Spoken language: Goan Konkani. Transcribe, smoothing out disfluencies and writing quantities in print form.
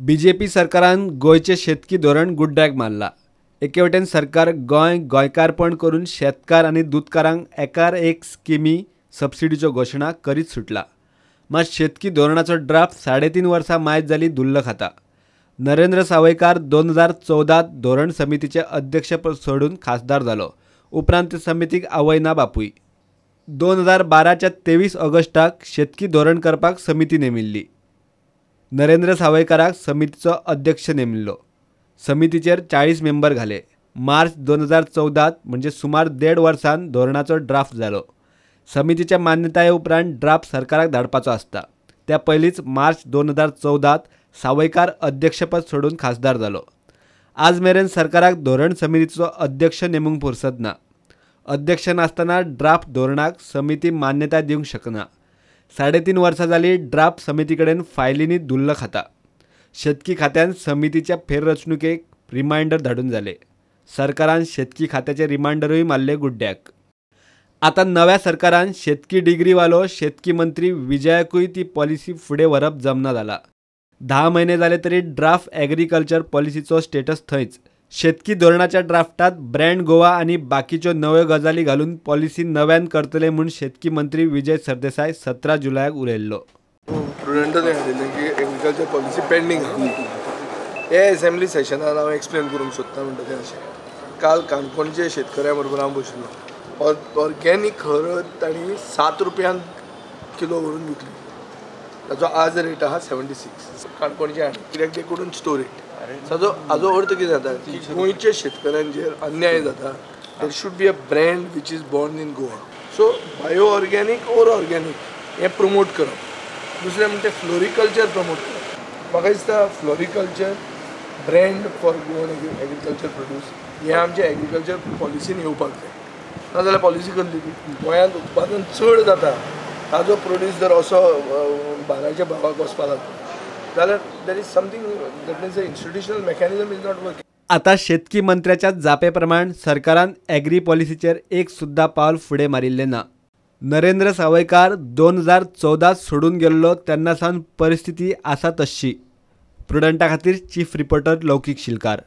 बीजेपी सरकारान गोंयचें शेतकी धोरण गुड्ड्याक मारला. एके वटेन सरकार गोंय गोंयकारपण करून शेतकार आनी दुदकारांक एकार एक स्किमी सबसिडीच्यो घोशणा करीत सुटला. मात शेतकी धोरणाचो ड्राफ्ट 3.5 वर्सां मायत जाली धुल्ल खाता. नरेंद्र सावयकार 2014 धोरण समितीचे अध्यक्षपद सोडून खासदार जालो. उपरांत समितीक आवय ना बापूय. 2012च्या 23 ऑगस्टाक शेतकी धोरण करपाक समिती नेमिल्ली. नरेंद्र सावयकाराक समितीचो अध्यक्ष नेमिल्लो. समितीचेर 40 मेंबर घाले. मार्च 2014 म्हणजे सुमार 1.5 वर्सान धोरणाचो ड्राफ्ट जालो. समितीच्या मान्यताये उपरांत ड्राफ्ट सरकाराक धाडपाचो आसता. त्या पयलींच मार्च 2014 सावयकार अध्यक्षपद सोडून खासदार जालो. आज मेरेन सरकाराक धोरण समितीचो अध्यक्ष नेमूंक फुरसत ना. अध्यक्ष नासतना ड्राफ्ट धोरणाक समिती मान्यताय दिवंक शकना. 3.5 वर्सां जाली ड्राफ्ट समिती कडेन फायलींनी धुल्ल खाता. शेतकी खात्यान समितीच्या फेररचणुकेक रिमायंडर धाडून जाले. सरकारान शेतकी खात्याचे रिमायंडरूय मारले गुड्ड्याक. आतां नव्या सरकारान शेतकी डिग्रीवालो शेतकी मंत्री विजयाकूय ती पॉलिसी फुडें व्हरप जमना जाला. 10 म्हयने जाले तरी ड्राफ्ट एग्रीकल्चर पॉलिसीचो स्टेटस थंयच. शेतकी धोरणाच्या ड्राफ्टात ब्रँड गोवा आनी बाकीच्यो नव्यो गजाली घालून पॉलिसी नव्यान करतले म्हूण शेतकी मंत्री विजय सरदेसाय 17 जुलयाक उलयल्लो. प्रुडंटान हाडिल्लें की एग्रीकल्चर पॉलिसी पेंडींग आहा. हे असेंब्ली सेशनान हांव एक्सप्लेन करूंक सोदता म्हणटा तें अशें, काल काणकोणचे शेतकऱ्यां बरोबर हांव बशिल्लो. ऑर्गेनीक हळद तांणी 7 रुपयान किलो व्हरून विकली. ताचो आज रेट आहा 76. काणकोणचे हांणी कित्याक ते कडून स्टोर it. ताजो हाजो अर्थ कितें जाता की गोंयच्या शेतकऱ्यांचेर अन्याय जाता. There should be a brand which is born in Goa. So bio organic or organic हें प्रमोट करप. दुसरें म्हणटा फ्लोरिकल्चर प्रमोट करप. म्हाका दिसता floriculture brand for Goan agriculture produce हें आमच्या एग्रीकल्चर पॉलिसीन येवपाक जाय. नाजाल्यार पॉलिसी कसली ती गोंयांत उत्पादन चड जाता ताजो प्रोड्यूस जर असो भाराच्या भावाक वचपाक लागता जाल्यार there is something that means institutional mechanism is not working. आतां शेतकी मंत्र्याच्या जापे प्रमाण सरकारान एग्री पॉलिसीचेर एक सुद्दां पावल फुडें मारिल्लें ना. नरेंद्र सावयकार 2014 सोडून गेल्लो तेन्ना सावन परिस्थिती आसा तश्शी. प्रुडंटा खातीर चीफ रिपोर्टर लौकीक शिलकार.